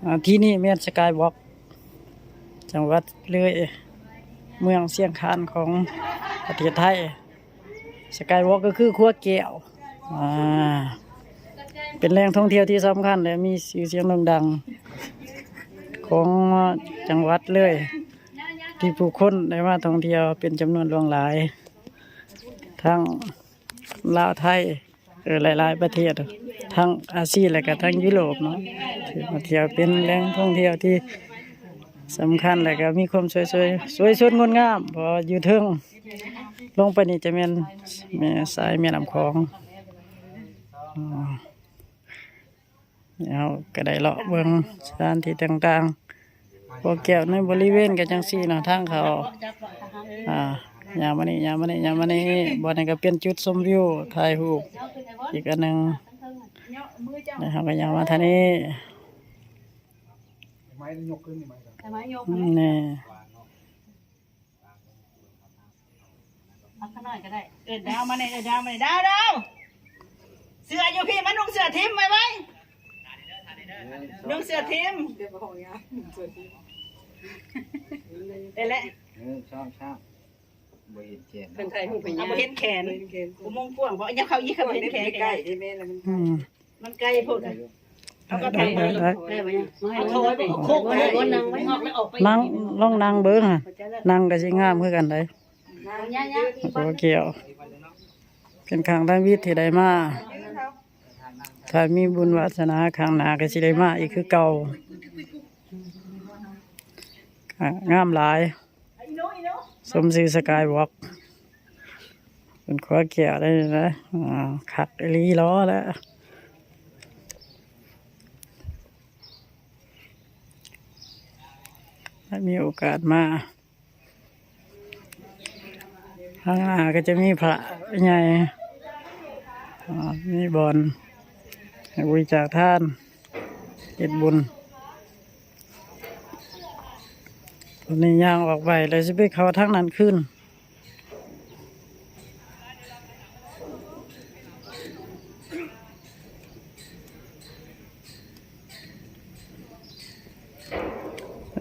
ອ່າ ທີ່ນີ້ແມ່ນ Skywalk ຈັງຫວັດເລີຍ ເມືອງຊຽງຄານຂອງປະເທດໄທ. Skywalk ກໍຄືຂົວແກ້ວ ອ່າ ເປັນແຫຼ່ງທ່ອງທ່ຽວທີ່ສຳຄັນ ແລະ ມີຊື່ສຽງໂດ່ງດັງຂອງຈັງຫວັດເລີຍ ທີ່ຜູ້ຄົນໄດ້ມາທ່ອງທ່ຽວເປັນຈຳນວນຫຼວງຫຼາຍ ທັງລາວ ໄທ ເອີ ຫຼາຍໆປະເທດ ທັງອາຊີ ແລະກະທັງຢູໂຣບເນາະ ຖືວ່າທ່ຽວ ເປັນແຫຼ່ງທ່ອງທ່ຽວທີ່ສຳຄັນ ແລະກະມີຄວາມສວຍ ສວຍ ສວຍສົດງົດງາມ ເພາະວ່າຢູ່ເທິງ ລົງໄປນີ້ຈະແມ່ນ ແມ່ ສາຍແມ່ນ້ຳຂອງ. ເຮົາກໍໄດ້ເລາະເບິ່ງສະຖານທີ່ຕ່າງໆ ບໍ່ແກ້ວໃນບໍລິເວນກໍຈັ່ງຊີ້ເນາະ ທາງເຂົ້າ. ອ່າ ຍ່າງມານີ້ ຍ່າງມານີ້ ຍ່າງມານີ້ ບ່ອນນີ້ກໍເປັນຈຸດຊົມວິວ ຖ່າຍຮູບອີກອັນໜຶ່ງ ແລ້ວເຮົາກໍຍ່າງມາທາງນີ້ ນີ້. ເອົາຂ້ານ້ອຍກໍໄດ້ ເອີ້ນດາວມາແດ່ ເອີ້ນດາວມາແດ່ ດາວ ດາວ ເສື້ອຢູ່ພີ້ ມານຸ່ງເສື້ອທິມໄວໆ ນຸ່ງເສື້ອທິມ ເອີ ແຫຼະ ໜຶ່ງ ສອງ ສາມ ບໍ່ເຫັນແຂນ ເພິ່ນຖ່າຍຮູບໃຫ້ ເອົາ ບໍ່ເຫັນແຂນ ບໍ່ເຫັນແຂນ ອຸໂມງກວ້າງບໍ່ ຍັບເຂົ້າອີກ ຄັນບໍ່ເຫັນແຂນ ໃກ້ໆ ໄດ້ແມ່ນແລ້ວ ມັນ ອືມ ມັນໄກໂພດ ເອົາໄປທາງໄປ ໄດ້ ໄດ້ ໄດ້ ຖອຍໄປ ໂຄ້ງໄປ ນັ່ງ ລອງນັ່ງເບິ່ງຫັ້ນ ນັ່ງກໍຊິງາມຄືກັນໄດ໋ ບໍ່ກ່ຽວ ເປັນຄັ້ງທຳອິດທີ່ໄດ້ມາ ຖ້າມີບຸນວາສະໜາ ຄັ້ງໜ້າກໍຊິໄດ້ມາອີກຄືເກົ່າ ອ່າ ງາມຫຼາຍ. ສົມຊື່ Skywalk ເປັນຂົວແກ້ວໄດ້ນະ ອ່າ ຄັກອີ່ຫຼີຫຼໍ່ແຫຼະ ໃຫ້ມີໂອກາດມາ. ທາງໜ້າກໍຈະມີພະໃຫຍ່ ອ່າ ມີບ່ອນໃຫ້ບໍລິຈາກທານ ເຮັດບຸນ. ຕອນນີ້ຍ່າງອອກໄປ ແລ້ວຊິໄປເຂົ້າທາງນັ້ນຄືນ.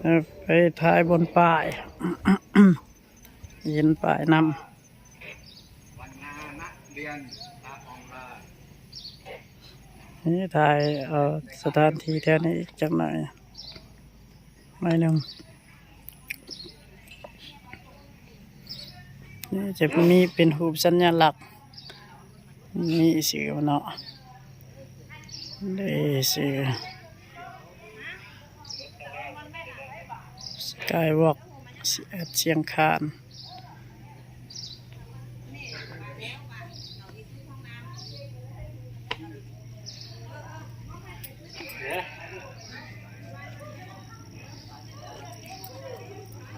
ເອີ ໄປຖ່າຍບົນປ້າຍ ເຫັນປ້າຍນຳ. ນີ້ ຖ່າຍເອົາສະຖານທີ່ແຖວນີ້ອີກຈັກໜ້ອຍ ໜ້ອຍໜຶ່ງ. ນີ້ຈະມີເປັນຮູບສັນຍະລັກ ມີຊື່ເນາະ ເດ້ຊື່ Skywalk ຊຽງຄານ.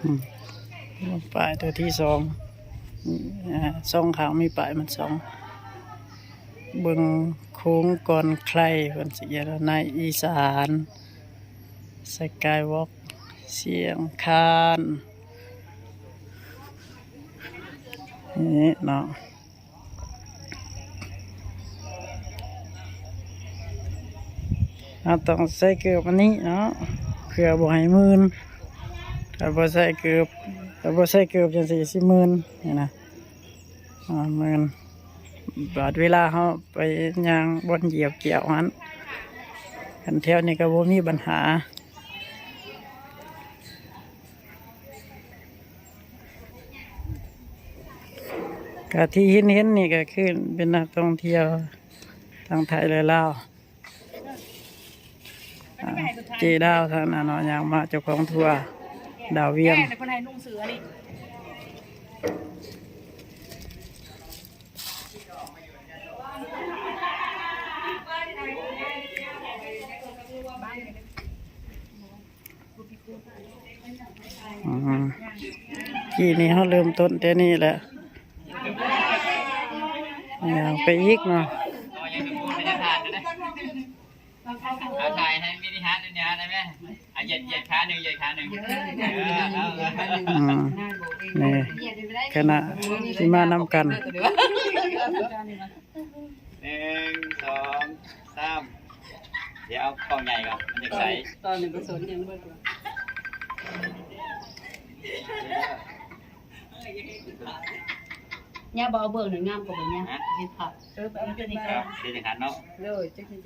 ອືມ ປ້າຍຕົວທີສອງ ອາ ສອງຂ້າງມີປ້າຍມັນສອງ ເບິ່ງໂຂງກ່ອນໃຄ ເພິ່ນຊິຂຽນວ່າໃນອີສານ Skywalk ຊຽງຄານ ນີ້ເນາະ. ເຮົາຕ້ອງໃສ່ເກີບອັນນີ້ເນາະ ເພື່ອບໍ່ໃຫ້ມື່ນ ຖ້າບໍ່ໃສ່ເກີບ ຖ້າບໍ່ໃສ່ເກີບຈັ່ງຊີ້ຊິມື່ນ ນີ້ນະ ອ່າ ມື່ນ. ບາດເວລາເຮົາໄປຍ່າງບ່ອນຢຽບກ້ຽວຫັ້ນ ຄັນແຖວນີ້ກໍບໍ່ມີບັນຫາ. ກະທີ່ເຫັນໆນີ້ກະຄືເປັນນັກທ່ອງທ່ຽວທັງໄທ ແລະ ລາວ. ອ່າ ເຈດາວທາງນັ້ນເນາະ ຍ່າງມາ ເຈົ້າຂອງທົວ ດາວວຽງ. ແມ່ນ ເພິ່ນໃຫ້ນຸ່ງເສື້ອນີ້. ອືມ ກີ້ນີ້ເຮົາເລີ່ມຕົ້ນແຕ່ນີ້ແຫຼະ ຍ່າງໄປອີກເນາະ. ເອົາຖ່າຍໃຫ້ມີທີ່ຫານ ຍາໄດ້ໄໝ? ອ່ະ ຢຽດ ຢຽດຂາໜຶ່ງ ຢຽດຂາໜຶ່ງ ເອີ ເອົາ ເອົາ ອືມ ນີ້ ຄະນະທີ່ມານຳກັນ. ໜຶ່ງ ສອງ ສາມ ດຽວເອົາ ໃຫຍ່ກໍມັນຈະໃສ ຕອນນີ້ກໍສົນຫຍັງເບິດວ່າ ຍາບໍ່ເອົາເບິ່ງນັ້ນງາມກວ່າບໍ່ຍາ ຮະ ເຮັດພາບ ເອີ ເອົາເປັນວ່າ ເປັນຈັ່ງຊັ້ນເນາະ ໂດຍ ຈັ່ງ